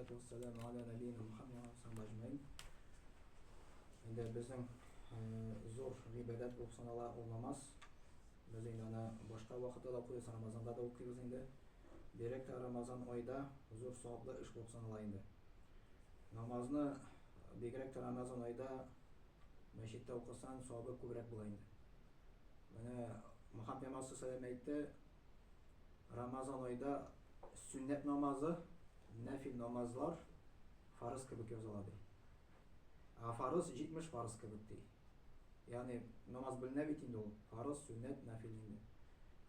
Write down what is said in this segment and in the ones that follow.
Вассалату вассаламу аля нәбиина Мухаммад ва сахбиһи әҗмәин. Инде безнең зур гыйбадәт булып санала ул намаз. Без инде аны башка вакытта да укыйбыз, Рамазанда да укыйбыз инде. Бигрәк тә Рамазан айда зур саваплы эш булып санала инде. Намазны бигрәк тә Рамазан айда мәчеттә укысан, савабы күбрәк була инде. Менә Мөхәммәд пәйгамбәр саллаллаху әйтте, Рамазан айда сөннәт намазы, нәфил намазлар фарыз кебек языла ди. Ә фарыз 70 фарыз кебек ди. Ягъни намаз беленә бит инде ул. Фарыз, сөннәт, нәфил инде.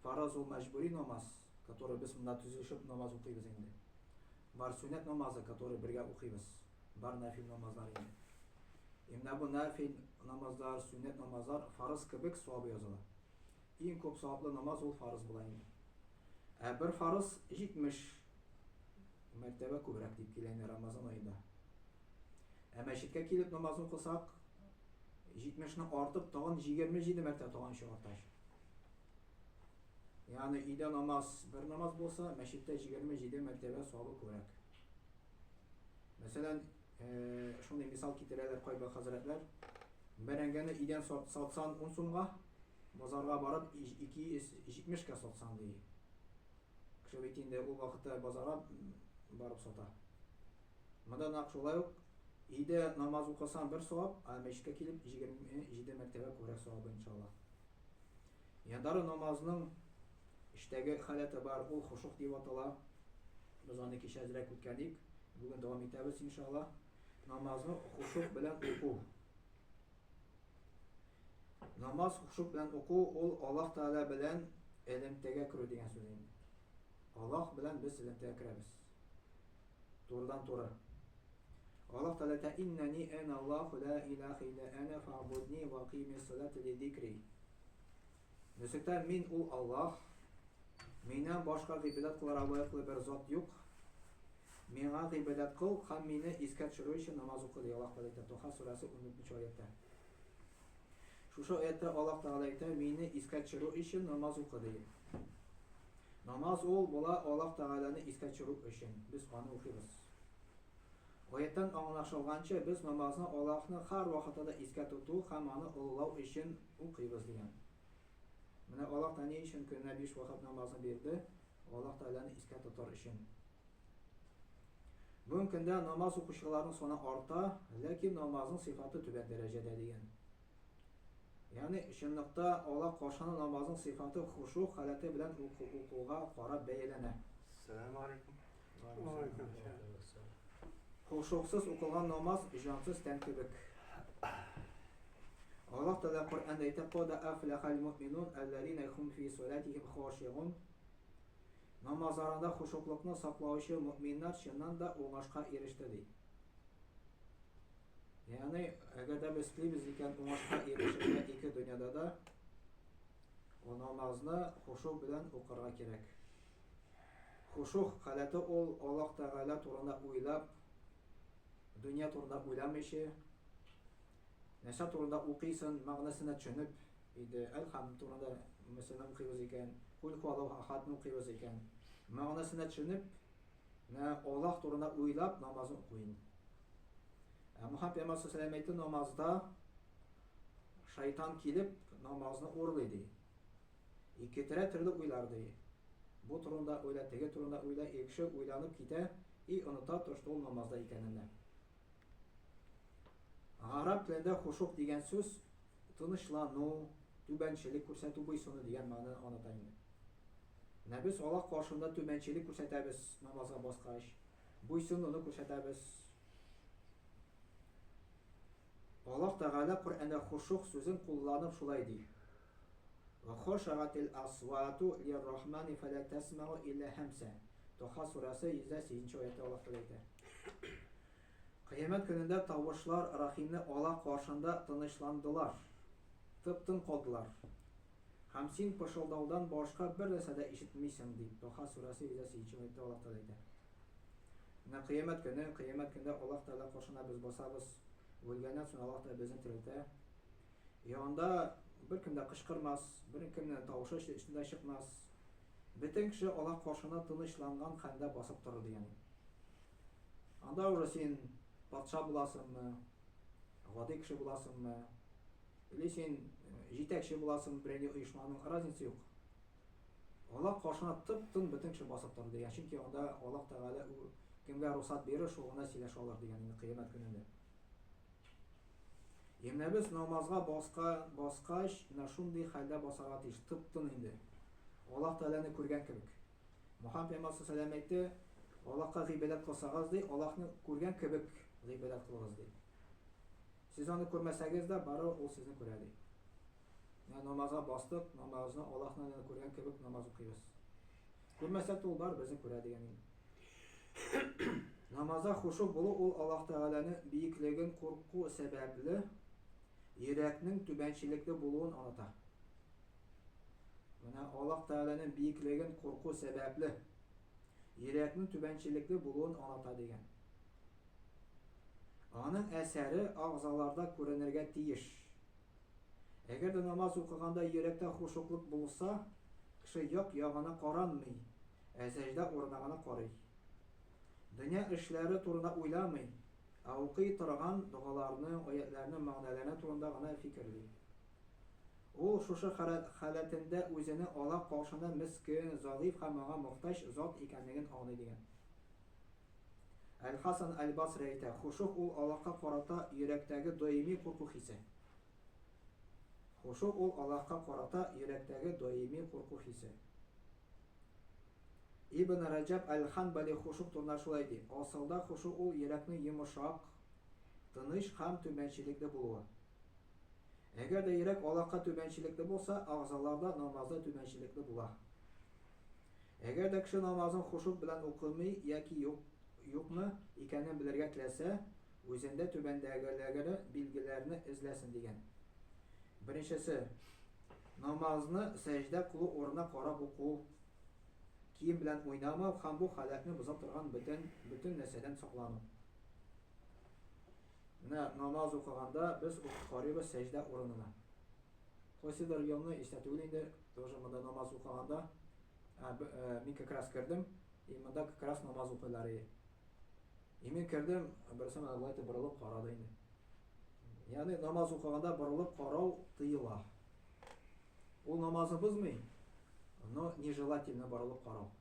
Фарыз ул мәҗбүри намаз, который без монда төзелешеп намаз укыйбыз инде. Бар сөннәт намазы, который бергә укыйбыз. Бар нәфил намазлар инде. И менә бу нәфил намазлар, сөннәт намазлар фарыз кебек савабы языла. Иң күп саваплы намаз ул фарыз була инде. Ә бер фарыз 70 мәртәбә күбрәк дип килә инде Рамазан аенда. Ә мәчеткә килеп намаз укысак, 70-не артып тагын 27 мәртәбә тагын еще арта. Ягъни өйдә намаз бер намаз булса, мәчеттә 27 мәртәбә савабы күбрәк. Мәсәлән, шундый мисал китерәләр кайбер хәзрәтләр. Бәрәңгене өйдән сатсан 10 сумга, базарга барып 270 кә сатсаң ди. Кеше бит инде ул вакытта базарга барып сата. Монда нәкъ шулай ук өйдә намаз укысаң бер савап, ә мәчеткә килеп 27 мәртәбә күбрәк савабы иншалла. Яндары намазның эчтәге халәте бар, ул хошук дип атала. Без аны кичә әзрәк үткән идек. Бүген дәвам итәбез иншалла. Намазны хошук белән уку. Намаз хошук белән уку ул Аллаһ Тәгалә белән элемтәгә керү дигән сүз инде. Аллаһ белән без элемтәгә керәбез. Турыдан туры. Аллаһ Тәгалә әйтә, Иннәни әнә Аллаһу ла илаһа илля әнә фа'будни ва кыймис салата ли зикри. Мөсектә мин ул Аллаһ, миннән башка гыйбадәт кылырга лаеклы бер зат юк. Миңа гыйбадәт кыл һәм мине искә төшерү өчен намаз укы, ди Аллаһ Тәгалә әйтә, Тоха сүрәсе 14 аятта. Шушы аятта Аллаһ Тәгалә әйтә, мине искә төшерү өчен намаз укы, ди. Намаз ул була Аллаһ Тәгаләне искә төшерү өчен. Без аны укыйбыз. Аяттан аңлашылганча, без намазны Аллаһны һәрвакытта да искә тоту һәм аны олылау өчен укыйбыз дигән. Менә Аллаһ та ни өчен көненә биш вакыт намазны бирде? Аллаһ Тәгаләне искә тотар өчен. Бүгенге көндә намаз укучыларның саны арта, ләкин намазның сыйфаты түбән дәрәҗәдә дигән. Ягъни чынлыкта Аллаһ каршында намазның сыйфаты хушу халәте белән уку, укуга карап бәяләнә. Сәлам алейкум. Хушуксыз укылган намаз җансыз тән кебек. Аллаһ Тәгалә Коръәндә әйтә: "Кад афлахал муъминун аллазина хум фи салатихим хашигун." Намазларында хушуклыкны саклаучы мөэминнәр чыннан да уңышка иреште, ди. Ягъни, әгәр дә без телибез икән уңышка ирешергә ике дөньяда да, ул намазны хушу белән укырга кирәк. Хушу халәте ул Аллаһ Тәгалә турында уйлап, дөнья турында уйламыйча, нәрсә турында укыйсын, мәгънәсенә төшенеп, Иде. Әлхәм турында мәсәлән укыйбыз икән, Кул хуаллаһу ахадны укыйбыз икән, мәгънәсенә төшенеп, менә Аллаһ турында уйлап намазын уку инде. Ә Мөхәммәд пәйгамбәр саллаллаху әйтте, намазда шайтан килеп намазны урлый ди. Икетерә төрле уйлар ди. Бу турында уйла, теге турында уйла, и кеше уйланып китә и оныта то, что ул намазда икәнен. Гарәп телендә хушук дигән сүз тынычлану, түбәнчелек күрсәтү, буйсыну дигән мәгънәне аңлата инде. Менә без Аллаһ каршында түбәнчелек күрсәтәбез намазга баскач, буйсынуны күрсәтәбез. Аллаһ Тәгалә Коръәндә хушук сүзен кулланып шулай ди. Ва хошагатил асвату лиррахмани фәлә тәсмәу илля һәмсә. Тоха сүрәсе 108 аятта Аллаһ Тәгалә әйтә. Кыямәт көнендә тавышлар Рахимне Аллаһ каршында тынычландылар, тып-тын калдылар. Һәм син пышылдаудан башка бер нәрсә дә ишетмисең, дип, Тоха сүрәсе 108 аятта Аллаһ Тәгалә әйтә. Менә кыямәт көне, кыямәт көндә Аллаһ Тәгалә каршына без басабыз. Үлгәннән соң Аллаһ Тәгалә безне терелтә. И анда беркем дә кычкырмас, беркемнең тавышы дә чыкмас. Бөтен кеше Аллаһ каршына тынычланган хәлдә басып торыр дигән. Анда уже син патша буласыңмы, гади кеше буласыңмы, или син җитәкче буласыңмы берәр оешманың, разница юк. Аллаһ каршына тып-тын бөтен кеше басып торды дигән. Чөнки анда Аллаһ Тәгалә кемгә рөхсәт бирер, шул гына сөйләшә алыр дигән инде кыямәт көнендә. И менә без намазга баска, баскач, менә шундый хәлдә басарга тиеш, тып-тын инде. Аллаһ Тәгаләне күргән кебек. Мөхәммәд пәйгамбәр саллаллаху әйтте, Аллаһка гыйбадәт кылсагыз ди, Аллаһны күргән кебек гыйбадәт кылыгыз ди. Сез аны күрмәсәгез дә, бары ул сезне күрә ди. Менә намазга бастык, намазны Аллаһны күргән кебек намаз укыйбыз. Күрмәсәк тә ул бар безне күрә дигән инде. Намазда хушу булу ул Аллаһ Тәгаләнең биеклеген курку сәбәпле йөрәкнең түбәнчелекле булуын аңлата. Менә Аллаһ Тәгаләнең биеклеген курку сәбәпле йөрәкнең түбәнчелекле булуын аңлата дигән. Аның әсәре агъзаларда күренергә тиеш. Әгәр дә намаз укыганда йөрәктә хушуклык булса, кеше як-ягына каранмый, ә сәҗдә урынына гына карый. Дөнья эшләре турында уйламый, ә укый торган догаларның, аятьләрнең мәгънәләре турында гына фикерли. Ул шушы халәтендә үзенең Аллаһ каршында мескен, зәгыйфь һәм аңа мохтаҗ зат икәнлеген аңлый дигән. Әл-Хасан Әл-Басри әйтә, Хушуг ул Аллаһка карата йөрәктәге даими курку хисе. Хушуг ул Аллаһка карата йөрәктәге даими курку хисе. Ибн Раҗаб Әл-Ханбали хушуг турында шулай ди, Асылда хушуг ул йөрәкнең йомышак, тыныч һәм түбәнчелекле булуы. Әгәр дә йөрәк Аллаһка түбәнчелекле булса, агъзалар да намазда түбәнчелекле була. Әгәр дә кеше намазын хушуг белән укымый яки юк, юкмы икәнен белергә теләсә, үзендә түбәндәгеләре билгеләрне эзләсен дигән. Беренчесе, намазны сәҗдә кылу урынына карап уку, кием белән уйнамау һәм бу халәтне боза торган бөтен, бөтен нәрсәдән саклану. Менә намаз укыганда без карыйбыз сәҗдә урынына. Кайсыдыр елны истә түгел инде, тоже монда намаз укыганда, мин как раз кердем, и монда как раз намаз укыйлар иде. И мин кердем, берсе менә болай итеп борылып карады инде. Ягъни намаз укыганда борылып карау тыела. Ул намазны бозмый, но нежелательно борылып карау.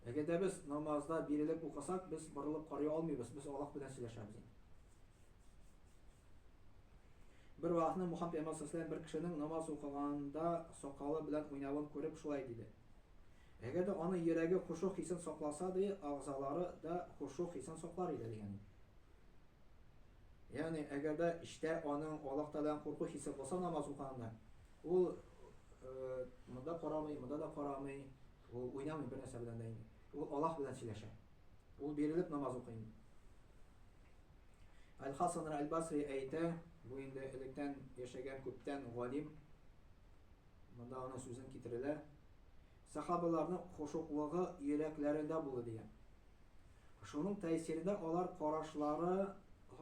Әгәр дә без намазда бирелеп укысак, без борылып карый алмыйбыз, без Аллаһ белән сөйләшәбез инде. Бер вакытны Мухаммад пәйгамбәр саллаллаху бер кешенең намаз укыганда сакалы белән уйнавын күреп шулай диде. Әгәр дә аның йөрәге хушу хисен сакласа, ди, агъзалары да хушу хисен саклар иде дигән. Ягъни, әгәр дә эчтә аның Аллаһ Тәгаләдән курку хисе булса намаз укыганда, ул э, монда карамый, монда да карамый, ул уйнамый бер нәрсә белән дә инде. Ул Аллаһ белән сөйләшә. Ул бирелеп намаз укый инде. Әл-Хасан әл-Басри әйтә, бу инде электән яшәгән күптән галим, монда аның сүзен китерелә. Сахабаларның хошуклыгы йөрәкләрендә булды дигән. Шуның тәэсирендә алар карашлары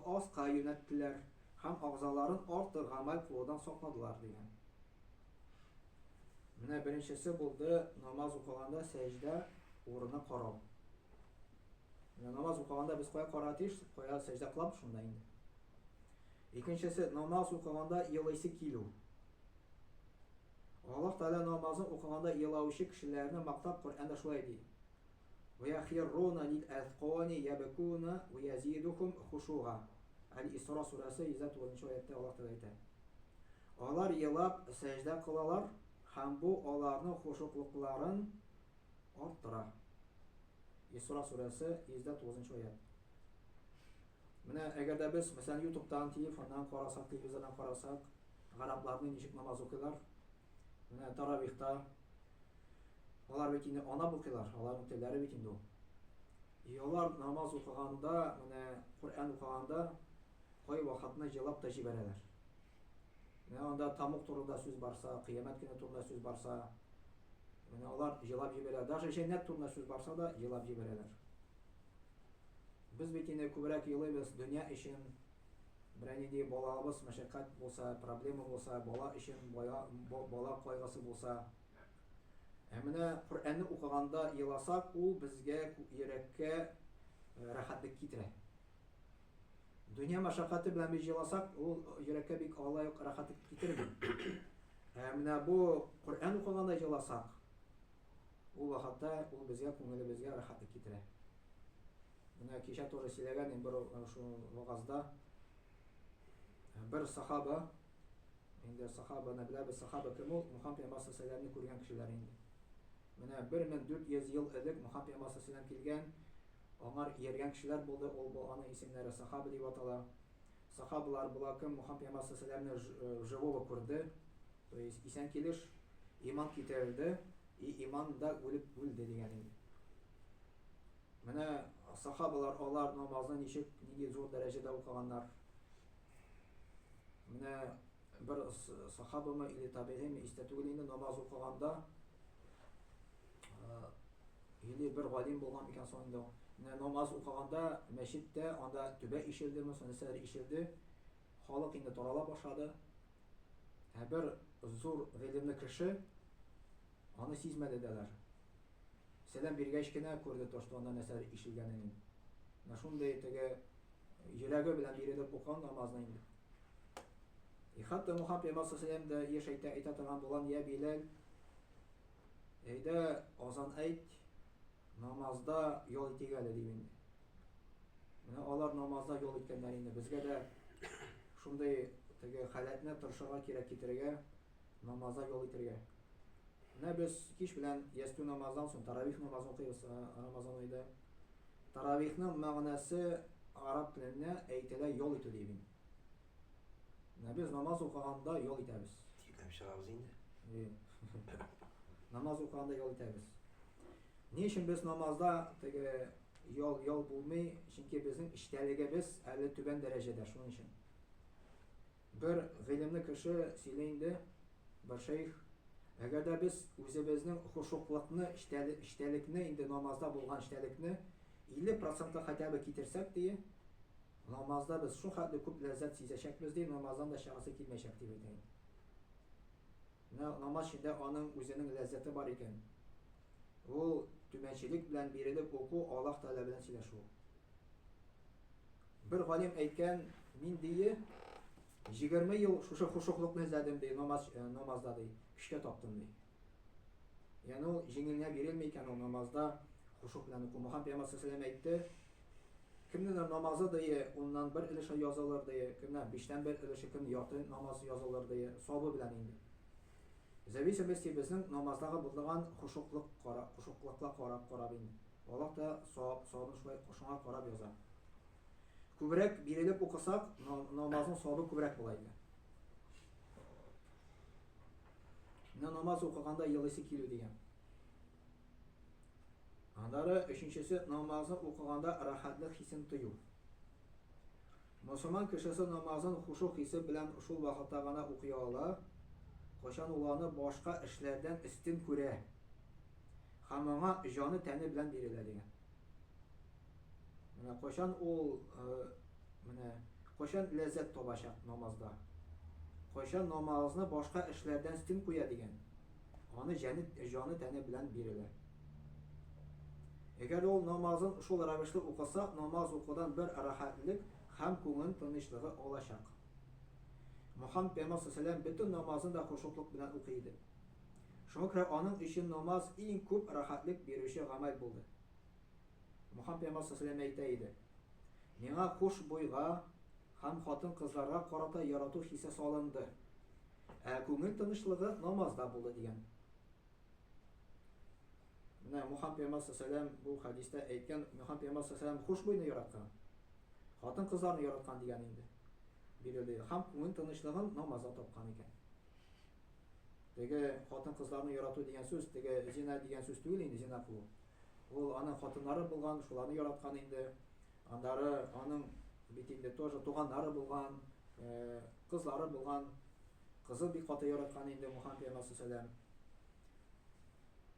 аска юнәттеләр һәм агъзаларын артык гамәл кылудан сакладылар дигән. Менә беренчесе булды намаз укыганда сәҗдә урыны карау. Менә намаз укыганда без кая карарга тиеш, кая сәҗдә кылабыз шунда инде. Икенчесе намаз укыганда елыйсы килү. Аллаһ Тәгалә намазын укыганда елаучы кешеләрне мактап Коръәндә шулай ди. Ва яхирруна лил азкани ябкуна ва язидухум хушуга. Әл-Исра сүрәсе 109 аятта Аллаһ Тәгалә әйтә. Алар елап сәҗдә кылалар һәм бу аларның хушуклыкларын арттыра. Исра сүрәсе 109 аят. Менә әгәр дә без, мәсәлән, YouTube'тан, телефоннан карасак, телевизордан карасак, гарәпләрне ничек намаз укыйлар? Менә таравихта алар бит инде анап укыйлар, аларның телләре бит инде ул. И алар намаз укыганда, менә Коръән укыганда кай вакытны җылап та җибәрәләр. Менә анда тамук турында сүз барса, кыямәт көне турында сүз барса, менә алар җылап җибәрә. Даже җәннәт турында сүз барса да җылап җибәрәләр. Без бит инде күбрәк елыйбыз дөнья өчен, берәр нинди балабыз мәшәкать булса, проблема булса, бала өчен бала, бала кайгысы булса. Ә менә Коръәнне укыганда еласак, ул безгә йөрәккә рәхәтлек китерә. Дөнья мәшәкате белән без җыласак, ул йөрәккә бик алай ук рәхәтлек китерми. Ә менә бу Коръән укыганда җыласак, ул вакытта ул безгә күңелебезгә рәхәтлек китерә. Менә кичә тоже сөйләгән идем бер шул вагазда. Бер сахаба, инде сахабаны беләбез, сахаба кем ул? Мухаммад пәйгамбәр саллаллаһу күргән кешеләр инде. Менә 1400 ел элек Мухаммад пәйгамбәр саллаллаһу килгән, аңар ияргән кешеләр булды, ул бу аның исемнәре сахаба дип атала. Сахабалар була кем Мухаммад пәйгамбәр саллаллаһу живого күрде, то есть исән килеш иман китерде и иманда үлеп үлде дигән инде. Менә сахабалар алар намазны ничек, нинди зур дәрәҗәдә укыганнар. Менә бер сахабамы или табигыйме истә түгел инде намаз укыганда или бер галим булган микән соң инде. Менә намаз укыганда мәчеттә анда түбә ишелдеме, соң нәрсәләр ишелде. Халык инде тарала башлады. Ә бер зур гыйлемле кеше аны сизмәде дә даже. Сәлам биргәч кенә күрде то, что анда нәрсәдер ишелгәнен инде. Менә шундый теге йөрәге белән бирелеп укыган намазны инде. И хәтта Мухаммад пәйгамбәр саллаллаху дә еш әйтә, әйтә торган булган, я Биләл, әйдә азан әйт, намазда ял итик әле дип инде. Менә алар намазда ял иткәннәр инде. Безгә дә шундый теге халәтне тырышырга кирәк китерергә, намазда ял итәргә. Менә без кич белән ястү намаздан соң таравих намазын укыйбыз Рамазан аенда. Таравихның мәгънәсе араб телендә әйтелә ял итү дип инде. Менә без намаз укыганда ял итәбез. Тирләп чыгабыз инде. Намаз укыганда ял итәбез. Ни өчен без намазда теге ял ял булмый? Чөнки безнең эчтәлегебез әле түбән дәрәҗәдә, шуның өчен. Бер гыйлемле кеше сөйли инде, бер шәйх, әгәр дә без үзебезнең хошуклыкны, эчтәлекне, инде намазда булган эчтәлекне 50 процентка хотя бы китерсәк, ди, намазда без шул хәтле күп ләззәт сизәчәкбез, ди, намаздан да чыгасы килмәячәк, дип әйтә инде. Менә намаз эчендә аның үзенең ләззәте бар икән. Ул түбәнчелек белән бирелеп уку, Аллаһ Тәгалә белән сөйләшү. Бер галим әйткән, мин дие, 20 ел шушы хушуклыкны эзләдем ди, намаз, э, намазда ди, көчкә таптым ди. Ягъни ул җиңелгә бирелми икән ул намазда хушук белән уку. Мухаммад пәйгамбәр саллаллаху әйтте, кемнеңдер намазы ди, уннан бер өлеше язылыр ди, кемнәр биштән бер өлеше, кем ярты намаз язылыр ди, савабы белән инде. Зависимости безнең намаздагы булган хушуклык кара, хушуклыкка карап карап инде. Аллаһ та савап, савабын шулай шуңа карап яза. Күбрәк бирелеп укысак, намазның савабы күбрәк була икән. Менә намаз укыганда елыйсы килү дигән. Аннары өченчесе намазны укыганда рәхәтлек хисен тою. Мосылман кешесе намазын хушу хисе белән шул вакытта гына укый ала, кайчан ул аны башка эшләрдән өстен күрә. Һәм аңа җаны тәне белән бирелә дигән. Менә кайчан ул э, менә кайчан ләззәт табачак намазда. Кайчан намазны башка эшләрдән өстен куя дигән. Аны җаны, җаны тәне белән бирелә. Әгәр ул намазын шул рәвешле укыса, намаз укудан бер рәхәтлек һәм күңел тынычлыгы алачак. Мухаммад пәйгамбәр саллаллаху бөтен намазын да хошуклык белән укый иде. Шуңа күрә аның өчен намаз иң күп рәхәтлек бирүче гамәл булды. Мухаммад пәйгамбәр саллаллаху әйтә иде: Миңа хушбуйга һәм хатын-кызларга карата ярату хисе салынды. Ә күңел тынычлыгы намазда булды дигән. Менә Мухаммад пәйгамбәр саллаллаху бу хәдистә әйткән, Мухаммад пәйгамбәр саллаллаху хушбуйны яраткан. Хатын-кызларны яраткан дигән инде. Бирелде. Һәм күңел тынычлыгын намазда тапкан икән. Теге хатын-кызларны ярату дигән сүз, теге зина дигән сүз түгел инде, зина кылу. Ул аның хатыннары булган, шуларны яраткан инде. Аннары аның бит инде тоже туганнары булган, э, кызлары булган. Кызын бик каты яраткан инде Мухаммад пәйгамбәр саллаллаху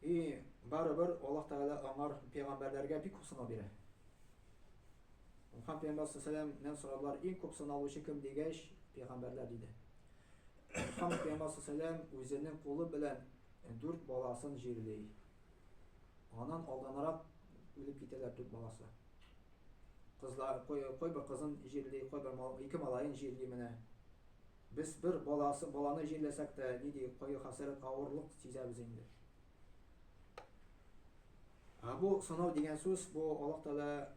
И барыбер Аллаһ Тәгалә аңар пәйгамбәрләргә бик күп сынау бирә. Мухаммад пәйгамбәр саллаллаху сорадылар, иң күп сыналучы кем дигәч, пәйгамбәрләр диде. Мөхәммәд пәйгамбәр саллаллаху үзенең кулы белән дүрт баласын җирли. Аннан алданрак үлеп китәләр дүрт баласы. Кызлар, кайбер кызын җирли, кайбер мал, ике малаен җирли менә. Без бер баласы, баланы җирләсәк тә, нинди кайгы-хәсрәт, авырлык сизәбез инде. Ә бу сынау дигән сүз, бу Аллаһ Тәгалә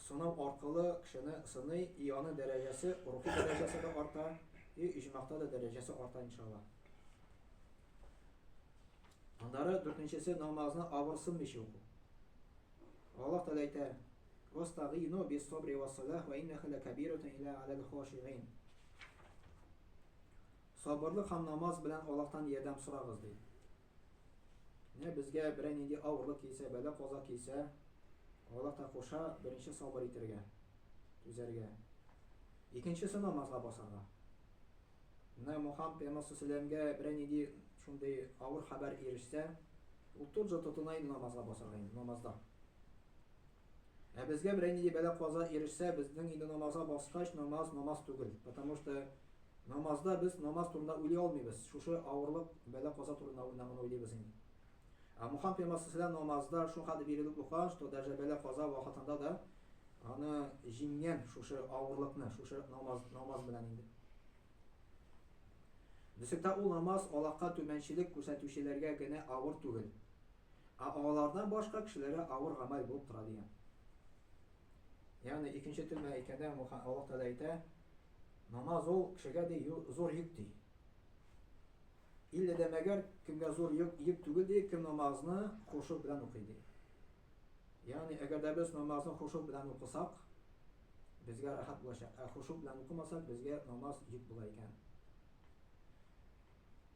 сынау аркылы кешене сыный, и аның дәрәҗәсе, рухи дәрәҗәсе дә арта, и иҗмахта да дәрәҗәсе арта иншалла. Аннары дүртенчесе намазны авырсынмыйча уку. Аллаһ Тәгалә әйтә: "Вастагыйну бис-сабри вас-салах ва иннаха лакабиратун илля алал-хашигин." Сабырлык һәм намаз белән Аллаһтан ярдәм сорагыз ди. Менә безгә берәр нинди авырлык килсә, бәла-каза килсә, Аллаһ та куша беренче сабыр итәргә, түзәргә. Икенчесе намазга басарга. Менә Мухаммад пәйгамбәр саллаллаһу берәр нинди шундый авыр хәбәр ирешсә, ул тут же тотына инде намазга басарга инде, намазда. Ә безгә берәр нинди бәла-каза ирешсә, безнең инде намазга баскач, намаз намаз түгел. Потому что намазда без намаз турында уйлый алмыйбыз. Шушы авырлык, бәла-каза турында гына уйлыйбыз инде. Ә Мухаммад пәйгамбәр саллаллаһу намазда шул хәтле бирелеп укыган, что даже бәла-каза вакытында да аны җиңгән шушы авырлыкны, шушы намаз, намаз белән инде. Дисек ул намаз Аллаһка түбәнчелек күрсәтүчеләргә генә авыр түгел. Ә алардан башка кешеләргә авыр гамәл булып тора дигән. Ягъни икенче тел белән әйткәндә, Аллаһ Тәгалә әйтә, намаз ул кешегә ди зур йөк ди. Иллә дә мәгәр кемгә зур йөк, йөк түгел ди, кем намазны хушук белән укый ди. Ягъни әгәр дә без намазны хушук белән укысак, безгә рәхәт булачак. Ә хушук белән укымасак, безгә намаз йөк була икән.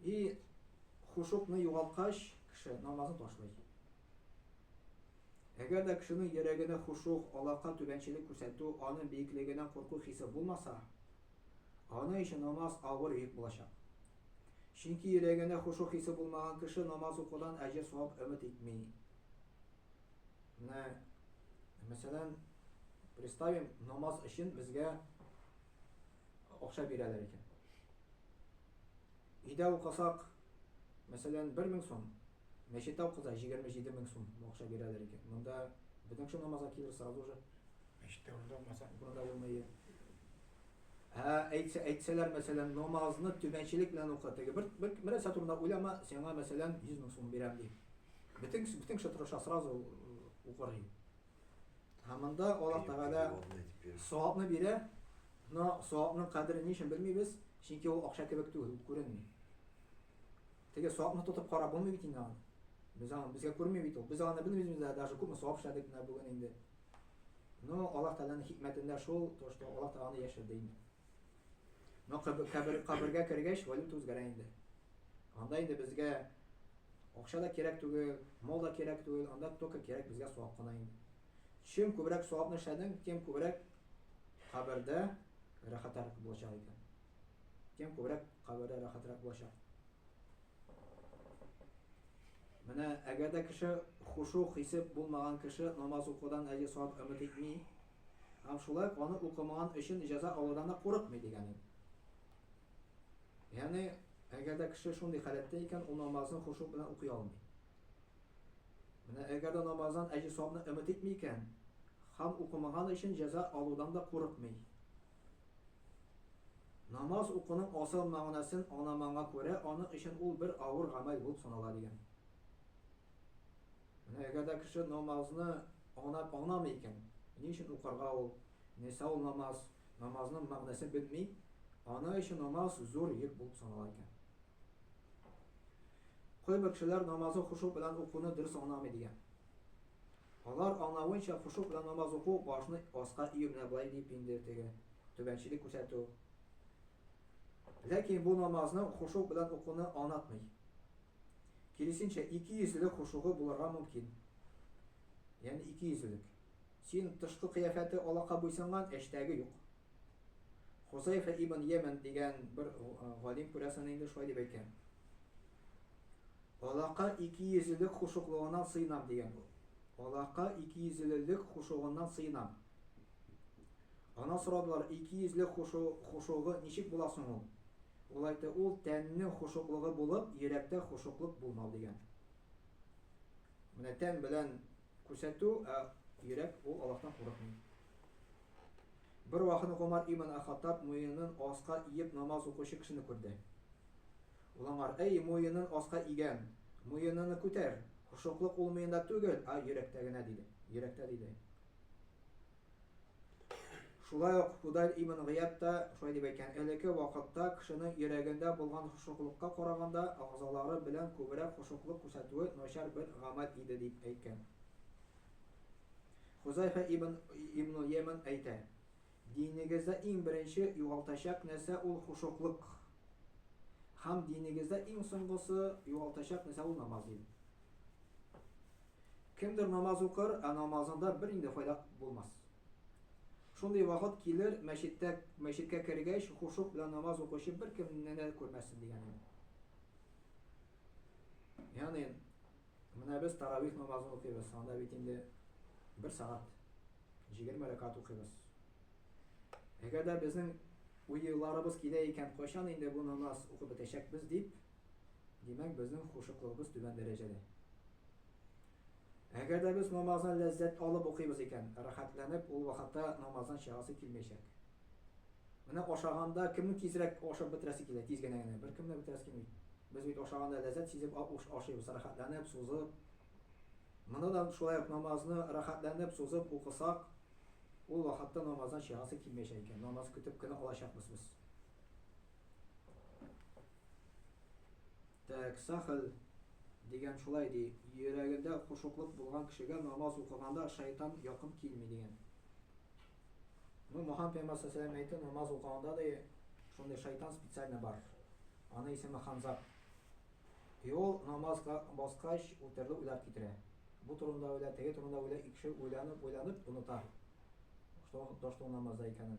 И хушукны югалткач, кеше намазын ташлый. Әгәр дә кешенең йөрәгенә хушук, Аллаһка түбәнчелек күрсәтү, аның биеклегеннән курку хисе булмаса, аның өчен намаз авыр йөк булачак. Чөнки йөрәгенә хушук хисе булмаган кеше намаз укудан әҗер-савап өмет итми. Менә, мәсәлән, представим, намаз өчен безгә акча бирәләр икән. Өйдә укысак, мәсәлән, 1000 сум, мәчеттә укыса 27 мең сум акча бирәләр икән. Монда бөтен кеше намазга килер сразу же. Мәчеттә урында булмаса. Урында булмый. Ә әйтсә, әйтсәләр, мәсәлән, намазны түбәнчелек белән укы. Теге бер бер бер нәрсә турында уйлама, сиңа, мәсәлән, 100 мең сум бирәм ди. Бөтен бөтен кеше тырыша сразу укыр. Һәм монда Аллаһ Тәгалә савапны бирә, но савапның кадерен ни өчен белмибез? Чөнки ул акча кебек түгел, ул күренми. Теге савапны тотып карап булмый бит инде аны. Без аны безгә күренми бит ул. Без аны белмибез дә, даже күпме савап эшләдек менә бүген инде. Но Аллаһ Тәгаләнең хикмәтендә шул, то что Аллаһ Тәгалә аны яшерде инде. Но кабер, кабергә кергәч, валюта үзгәрә инде. Анда инде безгә акча да кирәк түгел, мал да кирәк түгел, анда только кирәк безгә савап кына инде. Чем күбрәк савапны эшләдең, тем күбрәк кабердә рәхәтрәк булачак икән. Тем күбрәк кабердә рәхәтрәк булачак. Менә әгәр дә кеше хушу хисе булмаган кеше намаз укудан әҗер савап өмет итми, һәм шулай ук аны укымаган өчен җәза алудан да курыкмый дигән инде. Ягъни, әгәр дә кеше шундый халәттә икән, ул намазны хошук белән укый алмый. Менә әгәр дә намаздан әҗер савапны өмет итми икән, һәм укымаган өчен җәза алудан да курыкмый. Намаз укуның асыл мәгънәсен аңламанга күрә, аның өчен ул бер авыр гамәл булып санала дигән. Менә әгәр дә кеше намазны аңлап аңламый икән, ни өчен укырга ул, нәрсә ул намаз, намазның мәгънәсен белми, аны өчен намаз зур йөк булып санала икән. Кайбер кешеләр намазы хушу белән укуны дөрес аңламый дигән. Алар аңлавынча хушу белән намаз уку башны аска ию менә болай дип инде теге түбәнчелек күрсәтү. Ләкин бу намазны хушу белән укуны аңлатмый. Киресенчә, икейөзлелек хушугы булырга мөмкин. Ягъни икейөзлелек. Син тышкы кыяфәте Аллаһка буйсынган, эчтәге юк. Хузайфа ибн Йәмән дигән бер галим күрәсең инде шулай дип әйткән. Аллаһка икейөзлелек хушуклыгыннан сыенам дигән ул. Аллаһка икейөзлелек хушугыннан сыенам. Аннан сорадылар, икейөзле хушу, хушугы ничек була соң ул? Ул әйтте, ул тәннең хушуклыгы булып, йөрәктә хушуклык булмау дигән. Менә тән белән күрсәтү, ә йөрәк ул Аллаһтан курыкмый. Бер вакытны Гомар ибн Әл-Хаттаб муенын аска иеп намаз укучы кешене күрде. Ул аңар, Әй, муенын аска игән, муеныны күтәр, хошуклык ул муенда түгел, ә йөрәктә генә, диде. Йөрәктә, диде. Шулай ук Фудайль ибн Гыяб та шулай дип әйткән, Элекке вакытта кешенең йөрәгендә булган хошуклыкка караганда әгъзалары белән күбрәк хошуклык күрсәтүе начар бер гамәл иде, дип әйткән. Хузайфа ибн Ибнул Йәмән әйтә, Динегездә иң беренче югалтачак нәрсә ул хошуклык. Һәм динегездә иң соңгысы югалтачак нәрсә ул намаз, диде. Кемдер намаз укыр, ә намазында бер инде файда булмас. Шундый вакыт килер, мәчеттә, мәчеткә кергәч, хушук белән намаз укучы бер кемне дә күрмәссең дигән иде. Ягъни, менә без таравих намазын укыйбыз, анда бит инде бер сәгать 20 рәкәт укыйбыз. Әгәр дә безнең уйларыбыз килә икән, кайчан инде бу намаз укып бетәчәкбез дип, димәк, безнең хушуклыгыбыз түбән дәрәҗәдә. Әгәр дә без намазны ләззәт алып укыйбыз икән, рәхәтләнеп, ул вакытта намаздан чыгасы килмәячәк. Менә ашаганда кемнең тизрәк ашап бетерәсе килә, тиз генә генә, беркемнең бетерәсе килми. Без бит ашаганда ләззәт сизеп ашыйбыз, рәхәтләнеп, сузып. Моны да шулай ук намазны рәхәтләнеп, сузып укысак, ул вакытта намаздан чыгасы килмәячәк икән. Намаз көтеп кенә алачакбыз без. Так, Сахл дигән шулай ди, йөрәгендә хушуклык булган кешегә намаз укыганда шайтан якын килми дигән. Ну, Мухаммад пәйгамбәр саллаллаху әйтте, намаз укыганда ди, шундый шайтан специально бар. Аның исеме Ханзаб. И ул намазга баскач, ул төрле уйлар китерә. Бу турында уйла, теге турында уйла, кеше уйланып, уйланып оныта. Что, то, что намазда икәнен.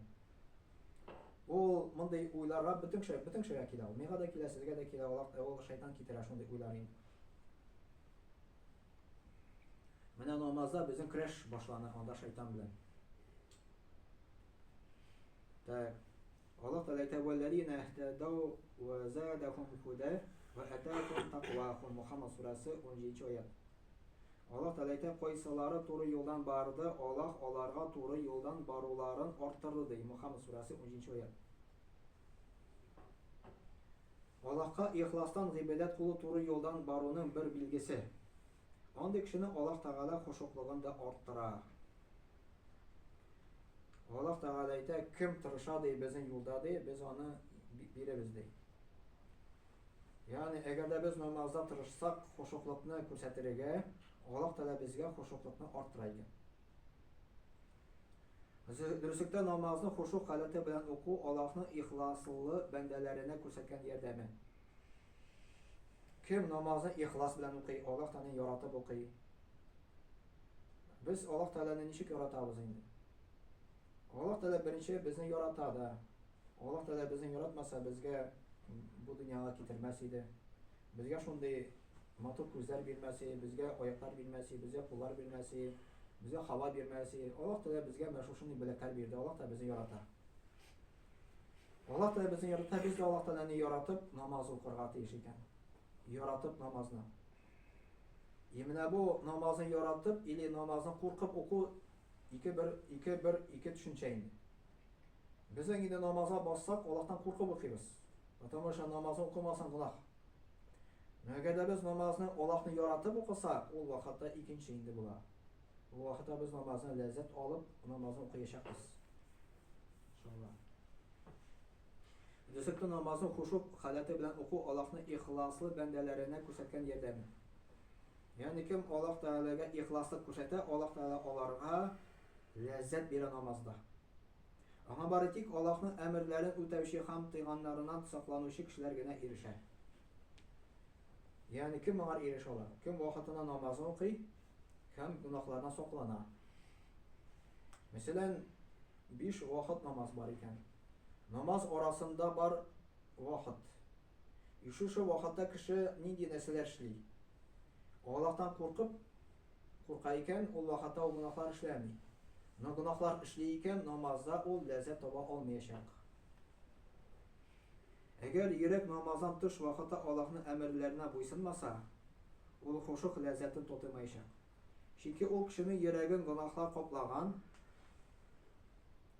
Ул мондый уйларга бөтен кеше, бөтен кешегә килә ул. Миңа да килә, сезгә дә килә. Ул, ул шайтан китерә шундый уйлар инде. Менә намазда безнең көрәш башлана анда шайтан белән. Так. Аллаһ Тәгалә әйтә: "Вәлләзина иһтадау ва задахум худа ва атахум тақвахум." Мухаммад сүрәсе 17 аят. Аллаһ Тәгалә әйтә, кайсылары туры юлдан барды, Аллаһ аларга туры юлдан баруларын арттырды, ди. Мухаммад сүрәсе 17 аят. Аллаһка ихластан гыйбадәт кылу туры юлдан баруның бер билгесе. Андый кешене Аллаһ Тәгалә хошуклыгын да арттыра. Аллаһ Тәгалә әйтә, кем тырыша ди безнең юлда ди, без аны бирәбез ди. Ягъни, әгәр дә без намазда тырышсак, хошуклыкны күрсәтергә, Аллаһ Тәгалә безгә хошуклыкны арттыра икән. Дөреслектә намазны хошук халәте белән уку Аллаһның ихласлы бәндәләренә күрсәткән ярдәме. Кем намазны ихлас белән укый, Аллаһ Тәгаләне яратып укый. Без Аллаһ Тәгаләне ничек яратабыз инде? Аллаһ Тәгалә беренче безне ярата да. Аллаһ Тәгалә безне яратмаса, безгә бу дөньяга китермәс иде. Безгә шундый матур күзләр бирмәс иде, безгә аяклар бирмәс иде, безгә куллар бирмәс иде, безгә һава бирмәс иде. Аллаһ Тәгалә безгә менә шушындый бүләкләр бирде. Аллаһ Тәгалә безне ярата. Аллаһ Тәгалә безне ярата, без дә Аллаһ Тәгаләне яратып намаз укырга тиеш икән. Яратып намазны. И менә бу намазны яратып или намазны куркып уку ике бер ике бер ике төшенчә инде. Безнең инде намазга бассак, Аллаһтан куркып укыйбыз. Потому что намазны укымасаң гөнаһ. Әгәр дә без намазны Аллаһны яратып укысак, ул вакытта икенче инде була. Ул вакытта без намазны ләззәт алып, намазны укыячакбыз. Иншалла. Дөреслектә намазны хушук халәте белән уку Аллаһның ихласлы бәндәләренә күрсәткән ярдәме. Ягъни кем Аллаһ Тәгаләгә ихласлык күрсәтә, Аллаһ Тәгалә аларга ләззәт бирә намазда. Аңа бары тик Аллаһның әмерләрен үтәүче һәм тыйганнарыннан сакланучы кешеләр генә ирешә. Ягъни кем моңа ирешә ала? Кем вакытында намазын укый һәм гөнаһлардан саклана. Мәсәлән, биш вакыт намаз бар икән. Намаз арасында бар вакыт. И шушы вакытта кеше нинди нәрсәләр эшли? Аллаһтан куркып, курка икән, ул вакытта ул гөнаһлар эшләми. Но гөнаһлар эшли икән, намазда ул ләззәт таба алмаячак. Әгәр йөрәк намаздан тыш вакытта Аллаһның әмерләренә буйсынмаса, ул хошук ләззәтен татымаячак. Чөнки ул кешенең йөрәген гөнаһлар каплаган.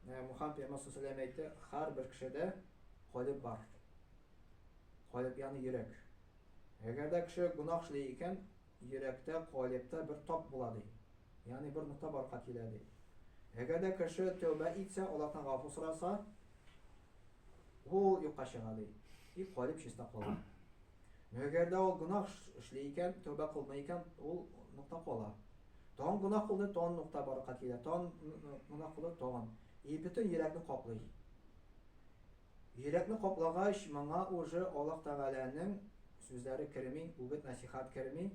Мухаммед пәйгамбәр саллаллаху алейһи әйтте, һәрбер кешедә калеб бар. Калеб ягъни йөрәк. Әгәр дә кеше гөнаһ эшли икән, йөрәктә, калебта бер тап була ди. Ягъни бер нокта барка килә ди. Әгәр дә кеше тәүбә итсә, Аллаһтан гафу сораса, ул юкка чыга ди. И калеб чиста кала. Әгәр дә ул гөнаһ эшли икән, тәүбә кылмый икән, ул нокта кала. Тагын гөнаһ кылды, тагын нокта барлыкка килә. Тагын гөнаһ кылды, тагын. И бөтен йөрәкне каплый. Йөрәкне каплагач, моңа уже Аллаһ Тәгаләнең сүзләре керми, үгет нәсихәт керми.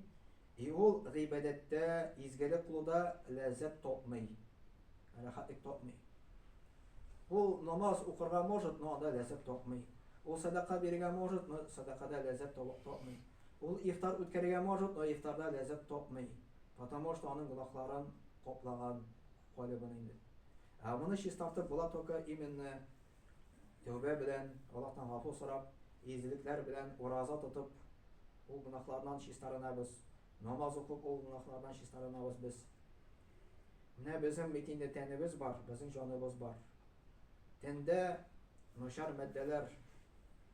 И ул гыйбадәттә, изгелек кылуда ләззәт тапмый. Рәхәтлек тапмый. Ул намаз укырга может, но анда ләззәт тапмый. Ул сәдака бирергә может, но сәдакада ләззәт тапмый. Ул ифтар үткәрергә может, но ифтарда ләззәт тапмый. Потому что аның гөнаһларын каплаган калебын инде. Ә моны чистартып була только именно тәүбә белән, Аллаһтан гафу сорап, изгелекләр белән ураза тотып, ул гөнаһлардан чистарынабыз. Намаз укып, ул гөнаһлардан чистарынабыз без. Менә безнең бит инде тәнебез бар, безнең җаныбыз бар. Тәндә начар матдәләр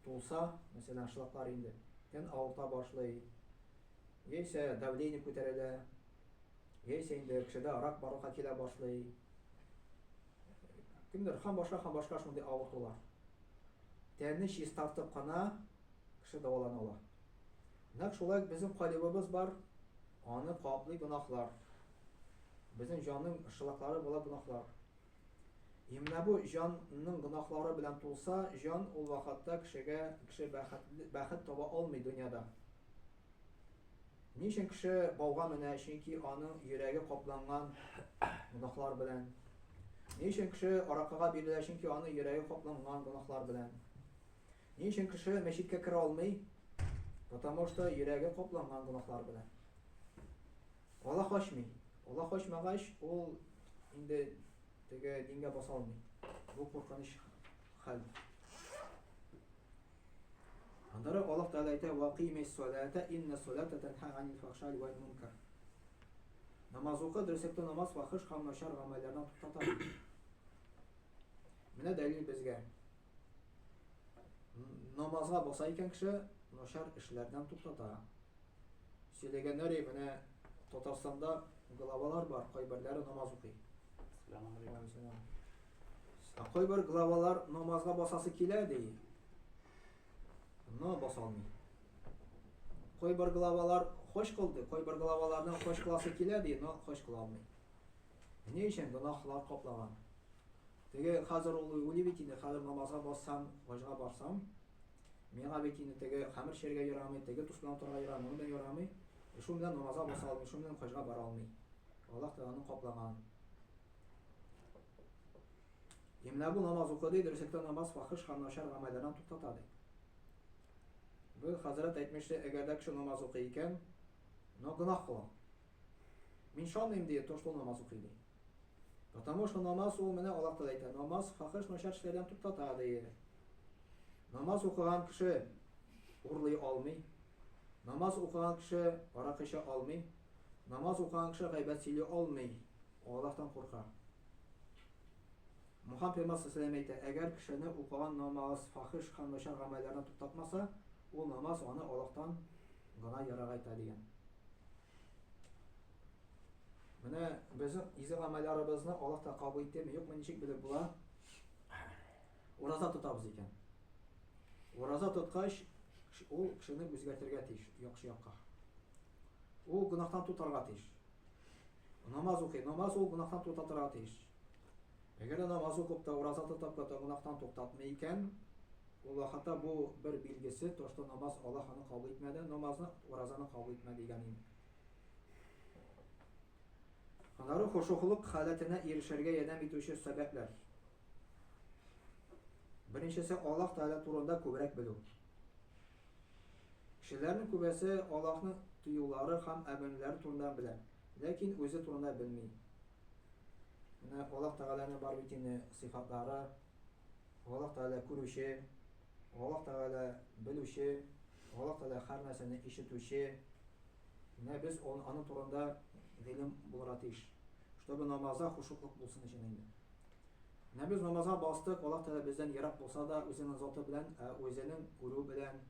тулса, мәсәлән, шлаклар инде, тән авырта башлый, яисә давление күтәрелә, яисә инде кешедә рак барлыкка килә башлый. Кемдер һәм башка һәм башка шундый авыртулар. Тәнне чистартып кына кеше дәвалана ала. Нәкъ шулай безнең калибыбыз бар, аны каплый гөнаһлар. Безнең җанның шылаклары була гөнаһлар. И менә бу җанның гөнаһлары белән тулса, җан ул вакытта кешегә кеше бәхет, бәхет таба алмый дөньяда. Ни өчен кеше бауга менә? Чөнки аның йөрәге капланган гөнаһлар белән. Ни өчен кеше аракыга бирелә? Чөнки аның йөрәге капланган гөнаһлар белән. Ни өчен кеше мәчеткә керә алмый? Потому что йөрәге капланган гөнаһлар белән. Аллаһ ачмый. Аллаһ ачмагач, ул инде теге дингә баса алмый. Бу куркыныч хәл. Аннары Аллаһ Тәгалә әйтә: "Вакыймис салата, инна салата танха анил фахшаи вәл мункар". Намаз укы, дөреслектә намаз фахиш һәм начар гамәлләрдән туктата. Менә дәлил безгә. Намазга баса икән кеше, начар эшләрдән туктата. Сөйләгәннәр, менә Татарстанда главалар бар, кайберләре намаз укый. Ә кайбер главалар намазга басасы килә ди. Но баса алмый. Кайбер главалар хош кылды, кайбер главаларның хош кыласы килә ди, но хош кыла алмый. Ни өчен гөнаһлар каплаган? Теге хәзер ул уйлый бит инде, хәзер намазга бассам, хаҗга барсам, миңа бит инде теге хәмер эчәргә ярамый, теге дус белән утырырга ярамый, моны ярамый. Шул белән намазга баса алмый, шул белән хаҗга бара алмый. Аллаһ Тәгаләне каплаган. И менә бу намаз укы ди, дөреслектә намаз фахиш һәм начар гамәлләрдән туктата ди. Бу хәзрәт әйтмешли, әгәр дә кеше намаз укый икән, но гөнаһ кыла. Мин ышанмыйм ди, то, что намаз укый ди. Потому что намаз ул менә Аллаһ Тәгалә әйтә, намаз фахиш начар эшләрдән туктата ди. Намаз укыган кеше урлый алмый. Намаз укыган кеше аракы эчә алмый. Намаз укыган кеше гайбәт сөйли алмый. Аллаһтан курка. Мухаммад пәйгамбәр саллаллаху әйтә, әгәр кешене укыган намаз фахиш һәм начар гамәлләрдән туктатмаса, ул намаз аны Аллаһтан гына ерагайта дигән. Менә безнең изге гамәлләребезне Аллаһ та кабул иттеме, юкмы, ничек белеп була? Ураза тотабыз икән. Ураза тоткач, ул кешене үзгәртергә тиеш, яхшы якка. Ул гөнаһтан тотарга тиеш. Намаз укый, намаз ул гөнаһтан туктатырга тиеш. Әгәр дә намаз укып та, ураза тотып та гөнаһтан туктатмый икән, ул вакытта бу бер билгесе, то, что намаз Аллаһ аны кабул итмәде, намазны, уразаны кабул итмәде дигән инде. Аннары хошухлык халәтенә ирешергә ярдәм итүче сәбәпләр. Беренчесе Аллаһ Тәгалә турында күбрәк белү. Кешеләрнең күбесе Аллаһның тыюлары һәм әмерләре турында белә, ләкин үзе турында белми. Менә Аллаһ Тәгаләнең бар бит инде сыйфатлары, Аллаһ Тәгалә күрүче, Аллаһ Тәгалә белүче, Аллаһ Тәгалә һәр нәрсәне ишетүче. Менә без аның турында гыйлем булырга тиеш. Чтобы намазда хушуклык булсын өчен инде. Менә без намазга бастык, Аллаһ Тәгалә бездән ерак булса да, үзенең заты белән, ә үзенең күрү белән,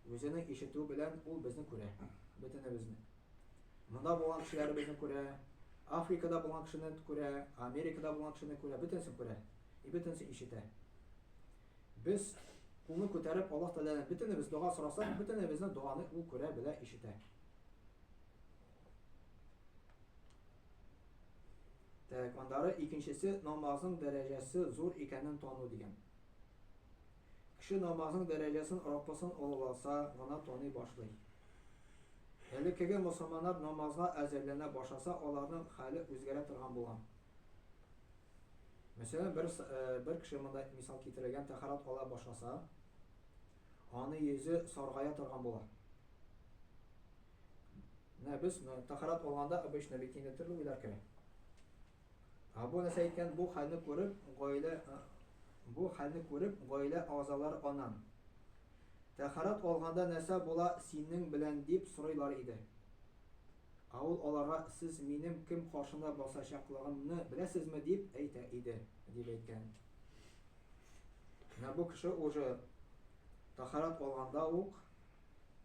үзенең ишетү белән ул безне күрә, бөтенебезне. Монда булган кешеләр безне күрә, Африкада булган кешене күрә, Америкада булган кешене күрә, бөтенесен күрә. И бөтенесен ишетә. Без кулны күтәреп Аллаһ Тәгаләдән бөтенебез дога сорасак, бөтенебезнең доганы ул күрә, белә, ишетә. Так, аннары икенчесе намазның дәрәҗәсе зур икәнен тану дигән. Кеше намазның дәрәҗәсен Раббысын олыласа гына таный башлый. Элеккеге мосылманнар намазга әзерләнә башласа, аларның хәле үзгәрә торган булган. Мәсәлән, бер, э, бер кеше монда мисал китерелгән тәһарәт ала башласа, аны йөзе саргая торган була. Менә без тәһарәт алганда обычно бит инде төрле уйлар керә. Ә бу нәрсә әйткән, бу хәлне күреп, гаилә бу хәлне күреп, гаилә әгъзалары аннан Тәһарәт алганда нәрсә була синең белән дип сорыйлар иде. Ә ул аларга сез минем кем каршында басачаклыгымны беләсезме дип әйтә иде, дип әйткән. Менә бу кеше уже тәһарәт алганда ук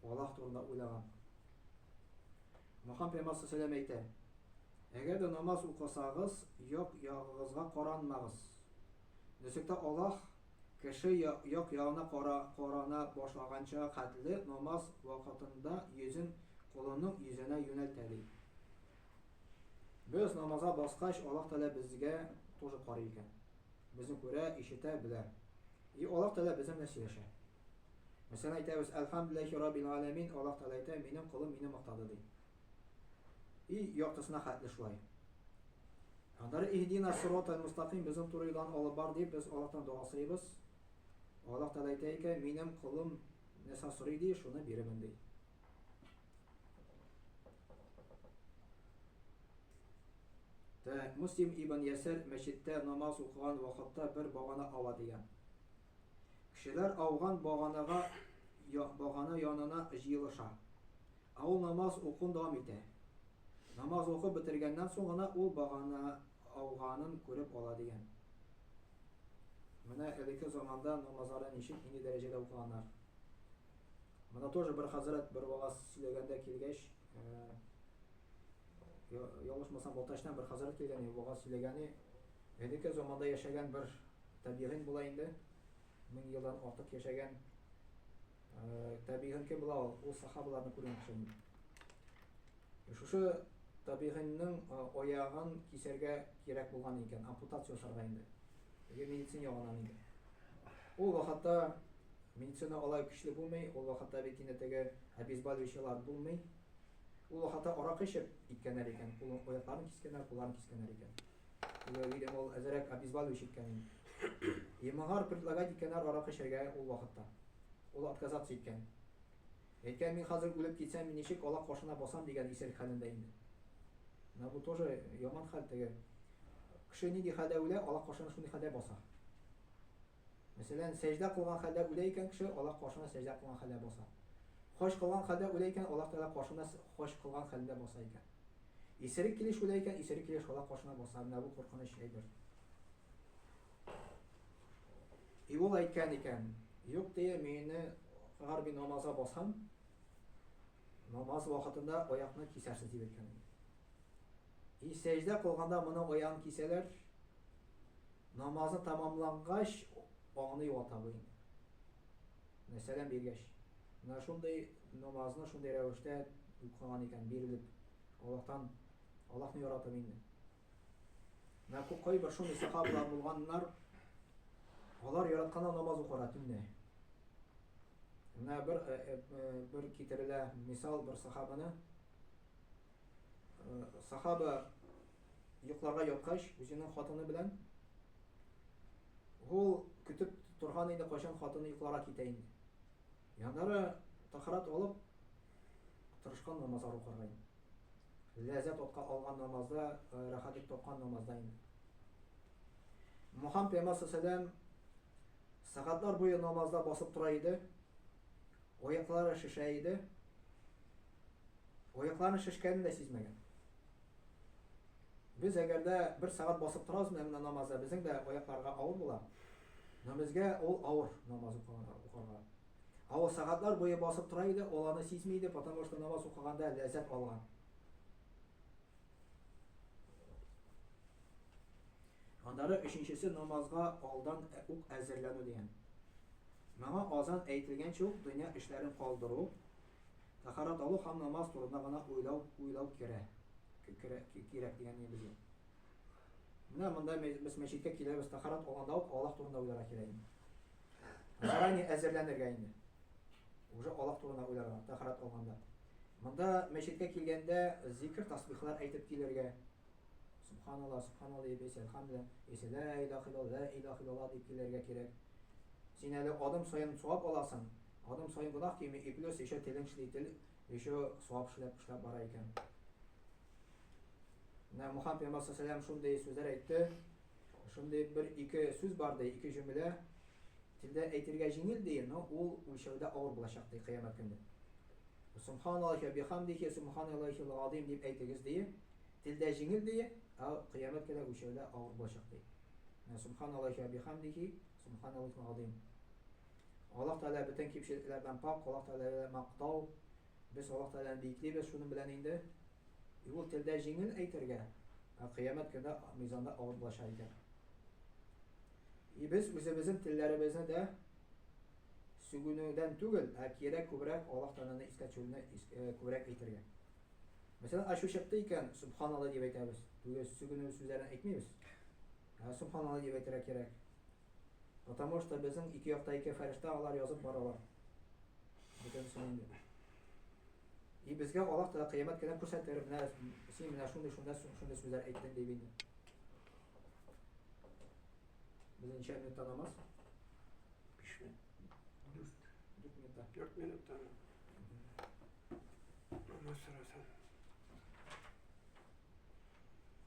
Аллаһ турында уйлаган. Мөхәммәд пәйгамбәр саллаллаху әйтә: Әгәр дә намаз укысагыз, як ягыгызга каранмагыз. Дөреслектә Аллаһ кеше як ягына кара, карана башлаганча хәтле намаз вакытында йөзен колының йөзенә юнәлтә ди. Без намазга баскач, Аллаһ Тәгалә безгә тоже карый икән. Безне күрә, ишетә, белә. И Аллаһ Тәгалә безнең белән сөйләшә. Мәсәлән, әйтәбез, Әлхәмдүлилләһи раббил галәмин, Аллаһ Тәгалә әйтә, минем колым мине мактады ди. И яртысына хәтле шулай. Аннары иһдина сиратал мустаким, безнең туры юлдан алып бар дип без Аллаһтан дога сорыйбыз. Аллаһ Тәгалә әйтә икән, минем колым нәрсә сорый ди, шуны бирермен ди. Так, Муслим ибн Ясар мәчеттә намаз укыган вакытта бер багана ава дигән. Кешеләр ауган баганага багана янына җыелыша. Ә ул намаз укуын дәвам итә. Намаз укып бетергәннән соң гына ул багана ауганын күреп ала дигән. Менә элекке заманда намазлары ничек, нинди дәрәҗәдә укыганнар. Менә тоже бер хәзрәт бер вагаз сөйләгәндә килгәч, э, ялгышмасам, Балтачтан бер хәзрәт килгән, вагаз сөйләгәне, элекке заманда яшәгән бер Табигыйн була инде. 1000 елдан артык яшәгән. Э, табигыйн кем була ул? Ул сахабаларны күргән кеше инде. Шушы табигыйнның э, аягын кисәргә кирәк булган икән, ампутация ясарга инде. Теге медицина ягыннан инде. Ул вакытта медицина алай көчле булмый, ул вакытта бит инде теге обезболивающийлар булмый. Ул вакытта аракы эчеп иткәннәр икән, кулын, аякларын кискәннәр, кулларын кискәннәр икән. Видимо, ул әзерәк обезболивающий иткән инде. И моңар предлагать иткәннәр аракы эчәргә ул вакытта. Ул отказаться иткән. Әйткән, мин хәзер үлеп китсәм, мин ничек Аллаһ каршына басам дигән исерек хәлендә инде. Менә бу тоже яман хәл теге. Кеше нинди хәлдә үлә, Аллаһ каршына шундый хәлдә баса. Мәсәлән, сәҗдә кылган хәлдә үлә икән кеше, Аллаһ каршына сәҗдә кылган хәлдә баса. Хаҗ кылган хәлдә үлә икән, Аллаһ Тәгалә каршына хаҗ кылган хәлендә баса икән. Исерек килеш үлә икән, исерек килеш Аллаһ каршына баса. Менә бу куркыныч әйбер. И ул әйткән икән, юк дие, мине әгәр мин намазга басам, намаз вакытында аякны кисәрсез дип әйткән. И сәҗдә кылганда моның аягын кисәләр, Намазы тәмамлангач, аңны югалта бу инде. Менә сәлам биргәч. Менә шундый намазны шундый рәвештә укыган икән, бирелеп. Аллаһтан, Аллаһны яратып инде. Менә кайбер шундый сахабалар булганнар, алар яратканнан намаз укырга төнлә. Менә бер э, э, э, бер китерелә мисал бер сахабаны. Сахаба йокларга яткач, үзенең хатыны белән ул көтеп торган инде, кайчан хатыны йокларга китә инде. Яннары тахарат алып, тырышкан намазлар укырга инде. Ләззәт атка алган намазда, э, рәхәтлек тапкан намазда инде. Мухаммад пәйгамбәр саллаллаху сәгатьләр буе намазда басып тора иде. Аяклары шешә иде. Аякларының шешкәнен дә сизмәгән. Без әгәр дә бер сәгать басып торабыз менә менә намазда, безнең дә аякларга авыр була. Но безгә ул авыр намаз укырга. Ә ул сәгатьләр буе басып тора иде, ул аны сизми иде, потому что намаз укыганда ләззәт алган. Аннары өченчесе намазга алдан ук әзерләнү дигән. Моңа азан әйтелгәнче үк дөнья эшләрен калдыру, тәһарәт алу һәм намаз турында гына уйлау, уйлау керә, керә, кирәк дигән ни безгә. Менә монда без мәчеткә киләбез, тәһарәт алганда ук Аллаһ турында уйларга кирәк инде. Заранее әзерләнергә инде. Уже Аллаһ турында уйларга, тәһарәт алганда. Монда мәчеткә килгәндә зикр, тасбихлар әйтеп килергә. Субханалла, субханалла дип әйтсә, әлхәмдүлилләһ, яисә лә илаһ иллаллаһ, лә илаһ иллаллаһ дип килергә кирәк. Син әле адым саен савап аласың, адым саен гөнаһ кими, и плюс еще телең эшли, тел еще савап эшләп, эшләп бара икән. Менә Мухаммад пәйгамбәр саллаллаху шундый сүзләр әйтте. Шундый бер ике сүз бар ди, ике җөмлә. Телдә әйтергә җиңел ди, но ул үлчәүдә авыр булачак ди кыямәт көндә. Субханаллахи ва бихамдихи субханаллахил азим дип әйтегез ди. Телдә җиңел ди, ә кыямәт көндә үлчәүдә авыр булачак ди. Менә субханаллахи ва бихамдихи субханаллахил азим. Аллаһ Тәгалә бөтен кимчелекләрдән пак, Аллаһ Тәгаләгә мактау. Без Аллаһ Тәгаләне биеклибез шуның белән инде. И ул телдә җиңел әйтергә, ә кыямәт көндә мизанда авыр булачак икән. И без үзебезнең телләребезне дә сүгенүдән түгел, ә кирәк күбрәк Аллаһ Тәгаләне искә төшерүне күбрәк әйтергә. Мәсәлән, ачу чыкты икән, субханалла дип әйтәбез. Түгел, сүгенү сүзләрен әйтмибез. Ә субханалла дип әйтергә кирәк. Потому что безнең ике якта ике фәрештә, алар язып баралар. Бөтенесен инде. И безгә Аллаһ Тәгалә кыямәт көне күрсәтер, менә син менә шундый шунда шундый сүзләр әйттең дип инде. Безнең ничә минутта намаз? 5 минут. 4. 4 минутта. 4 минутта. Намаз сорасам.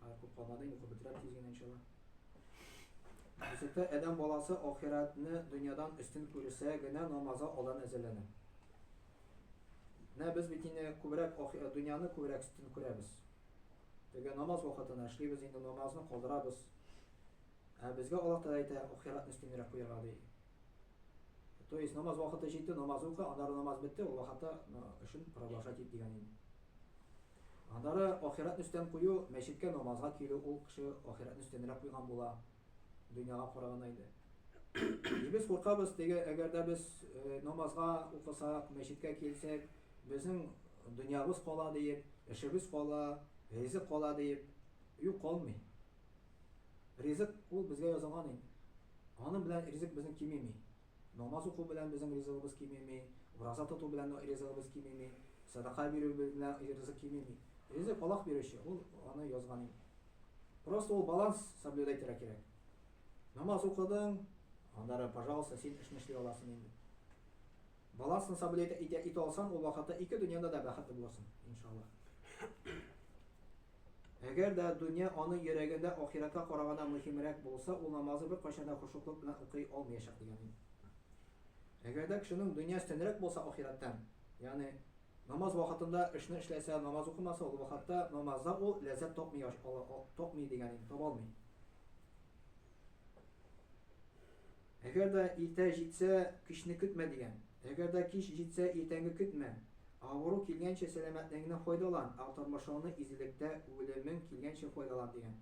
Хәзер күп калмады, инде укып бетерәм тиз генә иншалла. Дөреслеккә адәм баласы ахирәтне дөньядан өстен күрсә генә намазга алдан әзерләнә. Менә без бит инде күбрәк дөньяны күбрәк өстен күрәбез. Теге намаз вакытына эшлибез инде намазны калдырабыз. Ә безгә Аллаһ Тәгалә әйтә, ахирәтне өстенрәк куярга ди. То есть намаз вакыты җитте, намаз укы, аннары намаз бетте, ул вакытта эшен продолжать ит дигән инде. Аннары ахирәтне өстән кую, мәчеткә намазга килү, ул кеше ахирәтне өстәнрәк куйган була, дөньяга караганда инде. И без куркабыз, теге, әгәр дә без э, намазга укысак, мәчеткә килсәк, безнең дөньябыз кала диеп, эшебез кала, ризык кала диеп, юк калмый. Ризык ул безгә язылган инде. Аның белән ризык безнең кимеми. Намаз уку белән безнең ризыгыбыз кимеми, ураза тоту белән ризыгыбыз кимеми, сәдака бирү белән ризык кимеми. Ризык Аллаһ бирүче, ул аны язган инде. Просто ул баланс соблюдать итәргә кирәк. Намаз укыдың, аннары, пожалуйста, син эшне эшли аласың инде. Балансны соблюдать итә, итә алсаң, ул вакытта ике дөньяда да бәхетле буласың, иншаллаһ. Әгәр дә дөнья аның йөрәгендә ахирәткә караганда мөһимрәк булса, ул намазы беркайчан да хошуклык белән укый алмаячак дигән инде. Әгәр дә кешенең дөнья өстенрәк булса ахирәттән, ягъни намаз вакытында эшне эшләсә, намаз укымаса, ул вакытта намазда ул ләззәт тапмый, тапмый дигән инде, таба алмый. Әгәр дә иртә җитсә, кичне көтмә дигән. Әгәр дә кич җитсә, иртәнге көтмә. Авыру килгәнче сәламәтлегеңне файдалан, ә тормышыңны изгелектә үлемең килгәнче файдалан дигән.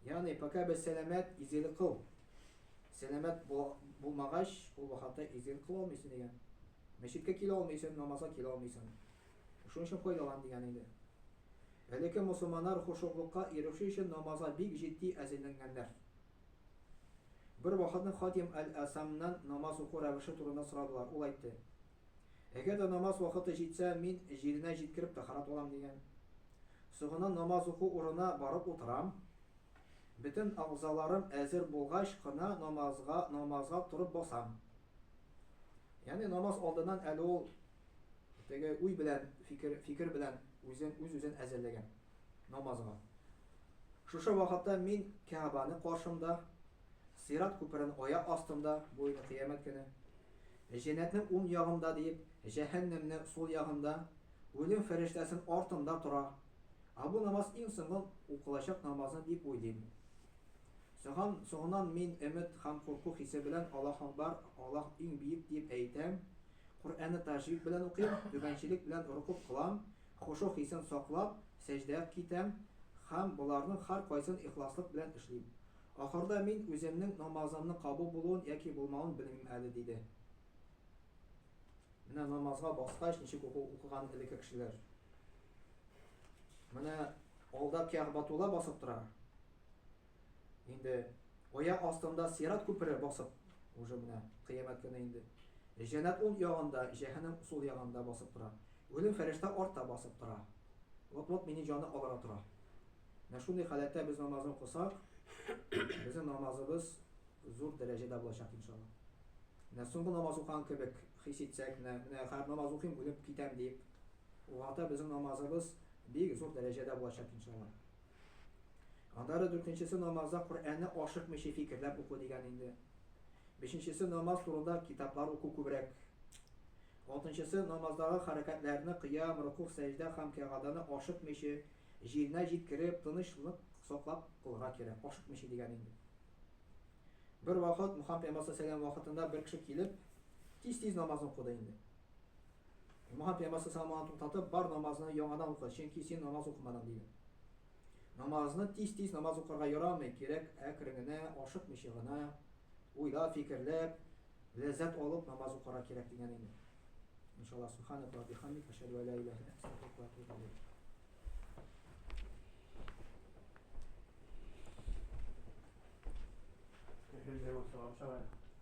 Ягъни, пока без сәламәт, изгелек кыл. Сәламәт булмагач, ул вакытта изгелек кыла алмыйсың дигән. Мәчеткә килә алмыйсың, намазга килә алмыйсың. Шуның өчен файдалан дигән инде. Элекке мусульманнар хошуклыкка ирешү өчен намазга бик җитди әзерләнгәннәр. Бер вакытны Хатим әл-Әсамнан намаз уку рәвеше турында сорадылар. Ул әйтте, Әгәр дә намаз вакыты җитсә, мин җиренә җиткереп тәһарәт алам, дигән. Соңыннан намаз уку урынына барып утырам. Бөтен әгъзаларым әзер булгач кына намазга намазга торып басам. Ягъни намаз алдыннан әле ул теге уй белән, фикер, фикер белән үзен үз-үзен әзерләгән намазга. Шушы вакытта мин Кәгъбәне каршымда, Сират күперен аяк астымда, бу инде кыямәт көне, җәннәтне уң ягымда диеп, җәһәннәмне сул ягымда, үлем фәрештәсен артымда тора. Ә бу намаз иң соңгы укылачак намазны дип уйлыйм. Соңган, соңыннан мин өмет һәм курку хисе белән Аллаһ Акбар, Аллаһ иң бөек дип әйтәм. Коръәнне тәҗвид белән укыйм, түбәнчелек белән рокуг кылам, хошу хисен саклап, сәҗдәгә китәм һәм боларның һәркайсын ихласлык белән эшлим. Ахырда мин үземнең намазымның кабул булуын яки булмавын белмим әле, диде. Менә намазга баскач ничек уку укыган элекке кешеләр. Менә алда Кәгъбатулла басып тора. Инде аяк астында сират күпере басып, уже менә кыямәт көне инде. Җәннәт уң ягында, җәһәннәм сул ягында басып тора. Үлем фәрештә артта басып тора. Вот-вот мине җаны алырга тора. Менә шундый халәттә без намазны укысак, безнең намазыбыз зур дәрәҗәдә булачак иншалла. Менә соңгы намаз укыган кебек хис итсәк, менә менә һәр намаз укыйм, үлеп китәм дип, ул вакытта безнең намазыбыз бик зур дәрәҗәдә булачак иншалла. Аннары дүртенчесе намазда Коръәнне ашыкмыйча фикерләп уку дигән инде. Бишенчесе намаз турында китаплар уку күбрәк. Алтынчысы намаздагы хәрәкәтләрне кыям, рукуг, сәҗдә һәм кәгаданы ашыкмыйча җиренә җиткереп, тынычлык саклап кылырга кирәк. Ашыкмыйча дигән инде. Бер вакыт Мухаммад пәйгамбәр саллаллаху вакытында бер кеше килеп, тиз-тиз намазын укыды инде. Мухаммад пәйгамбәр саллаллаху туктатып, бар намазны яңадан укы, чөнки син намаз укымадың диде. Намазны тиз-тиз намаз укырга ярамый, кирәк әкрен генә, ашыкмыйча гына, уйлап, фикерләп, ләззәт алып намаз укырга кирәк дигән инде. Иншаллаһ, субханaka ва бихамдик, ашһаду ан ла илаһа илля анта, астагфирука ва атубу илейк. Кешеләр